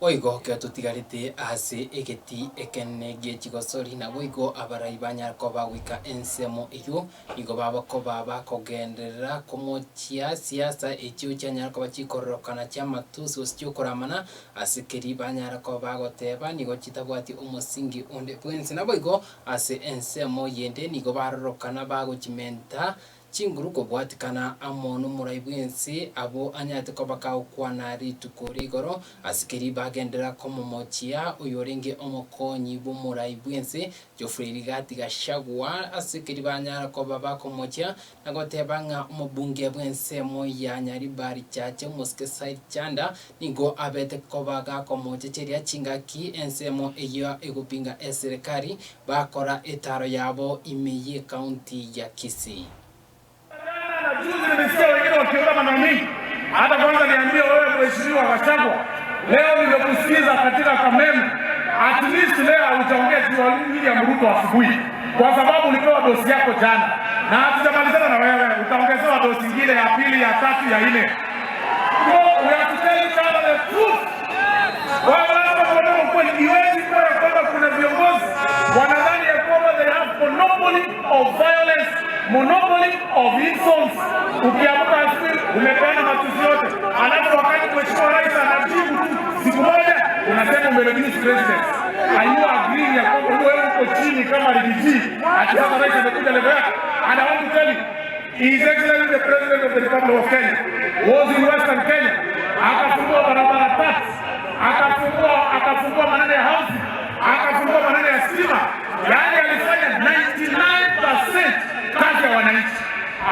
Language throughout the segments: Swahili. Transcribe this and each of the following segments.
Boigo kero totigarete ase egetii ekenene gie chigosori, naboigo abarai banyare koba goika ensemo eyio, nigo babakoba bakogenderera komochia siasa echio chianyara koba chikororokana chi'amatusi gose chiokoramana, ase keri banyara koba bagoteba nigo chitabwati omosingi onde bwensi. Naboigo ase ensemo yende nigo barorokana bagochimenta chinguru kobwatikana amo nomorai bw'ense abwo anyarete koba kagokwana rituko rigoro ase keria bagenderera komomochia oyorenge omokonyi bw'omorai bw'ense Geoffrey Rigathi Gachagua ase keria banyara koba bakomochia na goteba ng'a omobunge bw'ensemo ya Nyaribari Chache omosike Said Chanda nigo abete koba gakomochecheria chingaki ensemo eyio egopinga eserekari bakora etaro yabo ime y'ecounty ya Kisii. Jana na juzi nimesikia wengine wakiongea maneno mingi. Hata kwanza niambie wewe Mheshimiwa Gachagua, leo nimekusikiza katika Kameme, at least leo haujaongea juu ya William Ruto asubuhi, kwa sababu ulipewa dosi yako jana na hatujamalizana na wewe, utaongezewa dosi ingine ya pili, ya tatu, ya nne. So we have to tell each other the truth. Wewe lazima tuone ukweli. Iwezi kuwa ya kwamba kuna viongozi wanadhani ya kwamba they have monopoly of violence, monopoly of insults. Ukiamka asubuhi umepeana matusi yote, alafu wakati mheshimiwa rais anajibu tu siku moja unasema umereduce president. Are you agreeing ya kwamba wewe uko chini kama Riggy G, ati sasa rais amekuja level yako? And I want to tell you, His Excellency the President of the Republic of Kenya was in Western Kenya, akafungua barabara tatu, akafungua maneno ya housing, akafungua maneno ya stima, yaani alifanya 99% kazi ya wananchi.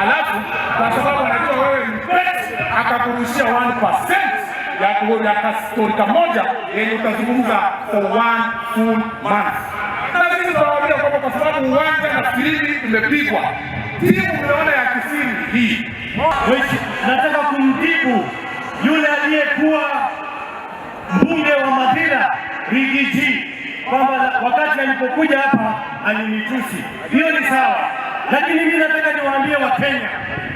Alafu kwa sababu anajua wewe ni petty, akakurushia 1% ya kastori kamoja yenye utazungumza for one full month. Na sisi tunawaambia kwamba kwa sababu uwanja na filimbi imepigwa, timu mmeona ya Kisii hii. Nataka kumjibu yule aliyekuwa mbunge wa Mathira, Riggy G, kwamba wakati alipokuja hapa alinitusi. Hiyo ni sawa, lakini mimi nataka niwaambie Wakenya,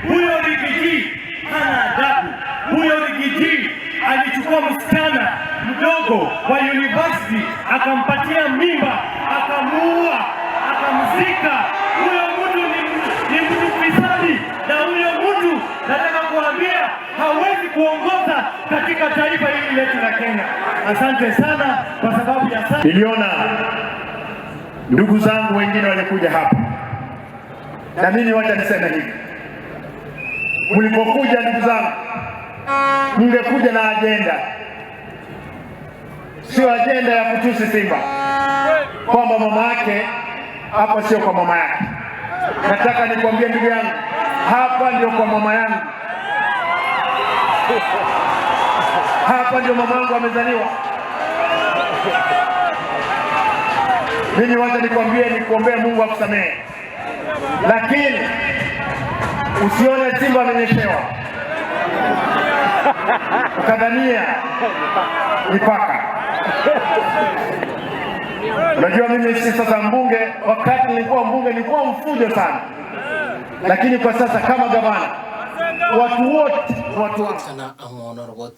huyo Riggy G hana adabu. Huyo Riggy G alichukua msichana mdogo wa university akampatia mimba, akamuua, akamzika. Huyo mtu ni mtu fisadi, na huyo mtu nataka kuambia hawezi kuongoza katika taifa hili letu la Kenya. Asante sana kwa sababu ya saa. Niliona ndugu zangu wengine walikuja hapa, na mimi wacha niseme hivi, mlipokuja ndugu zangu, mngekuja na ajenda, sio ajenda ya kutusi Simba kwamba mama yake hapa sio kwa mama yake. Nataka nikwambie ndugu yangu, hapa ndio kwa mama yangu, hapa ndio mama yangu amezaliwa. Mimi wacha nikwambie, nikuombee Mungu akusamehe, lakini usione Simba amenyeshewa ukadhania ni paka. Unajua mimi si sasa mbunge, wakati nilikuwa mbunge nilikuwa mfujo sana, lakini kwa sasa kama gavana watu wote watu wangu Kana amo noroboti.